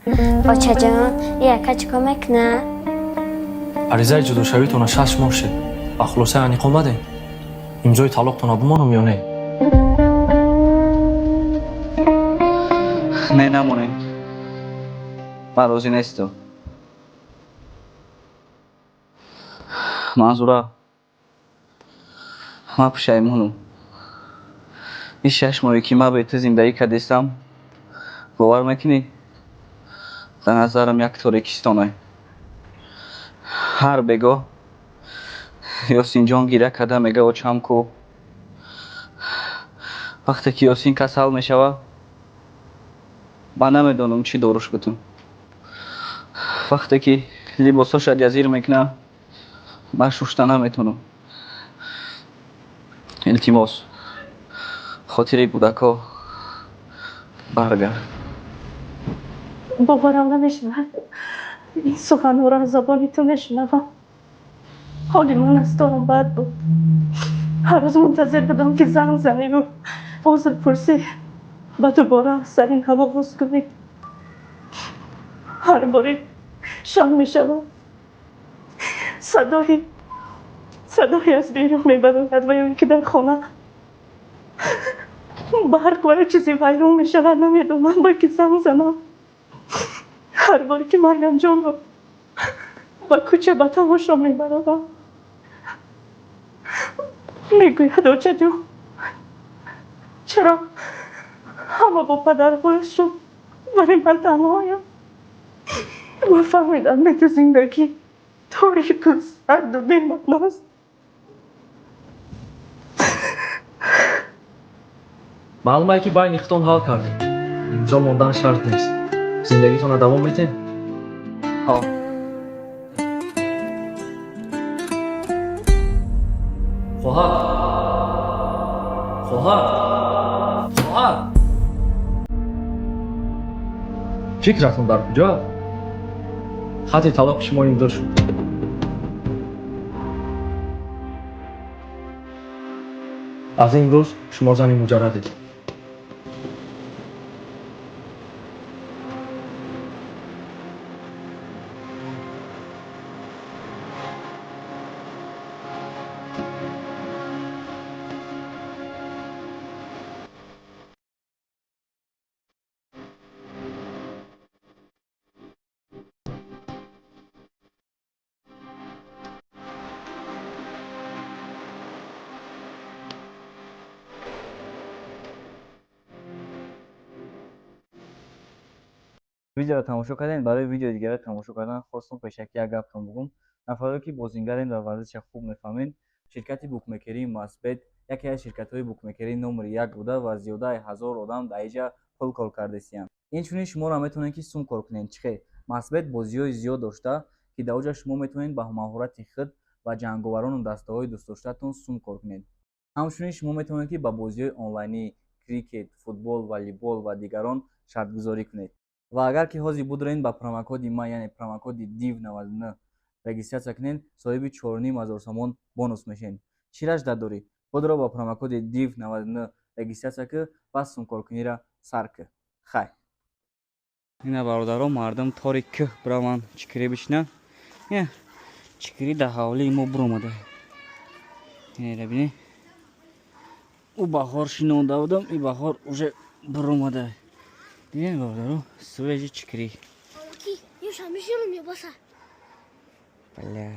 Очаҷон, яка чӣ кор мекунад? Аризаи ҷудошавитона 6 моҳ шуд. Ба хулосаи аниқ омадем? Имзои талоқтона бимонам ё не? Не, намонем. Ман розӣ нестам. Манзура, ман пушаймонам. Ин 6 моҳе ки ман бе ту зиндагӣ кардистам, бовар мекунӣ, дар назарам як торикистонае. Ҳар бегоҳ Ёсинҷон гиря карда мега: «Очам ку?» Вақте ки Ёсин касал мешавад, ман намедонам чӣ доруш бутум. Вақте ки либосҳоша ҷазир мекунам, ман шушта наметавонам. Илтимос, хотири кӯдакҳо баргард. Боварам намешавад, ин суханҳоро аз забони ту мешунавам. Ҳоли ман аз туам бад буд. Ҳар рӯз мунтазир будам, ки занг заниву узр пурсӣ ва дубора аз сари нав оғоз кунӣ. Ҳар бори шом мешавад, садое аз берун мебарояд ва ё ин ки дар хона барқ ва ё чизе вайрон мешавад, намедонам ба ки занг занам. Ҳар боре ки Марьямҷонро ба кӯча ба тамошо мебаровам, мегӯяд: «Очаҷон, чаро ҳама бо падарҳояшон, вале ман танҳоям?» Ман фаҳмидам, бе ту зиндагӣ торику сарду бемаъност. Маълумае, ки байни худтон ҳал кардем. Имзо мондан шарт нест. Зиндагитонро давом метем? Ҳо. Хоҳар, хоҳар, хоҳар, фикратон дар куҷо? Хати талоқи шумо имзо шуд. Аз ин рӯз шумо зани муҷаррадед. Видеоро тамошо кардем. Барои видеои дигарро тамошо кардан хостум пешакӣ як гаптон бугум. Нафаре ки бозингарен ва варзиша хуб мефаҳмед, ширкати букмекерии Масбет яке аз ширкатҳои букмекерии номери як буда ва зиёдаи 1000 одам дар инҷа пул кор кардесиянд. Инчунин шуморо метавонед, ки сум кор кунед. Чӣ хел? Масбет бозиҳои зиёд дошта, ки дар оҷа шумо метавонед ба маҳорати худ ва ҷанговарону дастаҳои дӯстдоштаатон сум кор кунед. Ҳамчунин шумо метавонед, ки ба бозиҳои онлайнӣ, крикет, футбол, волейбол ва дигарон шартгузорӣ кунед. Ва агар ки ҳозир будроед, ба промокоди ман, яъне промокоди ДИВ 99 регистрация кунед, соҳиби 4500 сомон бонус мешавед. Чӣ раждат дорӣ? Худро ба промокоди ДИВ 99 регистрация кӣ ва сумкоркуниро сар кӣ. Хай, ина, бародаро, мардум тори кӯҳ бираванд, чикирӣ бишинанд. Чикирӣ дар ҳавлии мо буромада. Инера бинед. Ӯ баҳор шинонда будам, и баҳор уже буромада. Дидем, бародаро, свежий чикирӣ. Бля.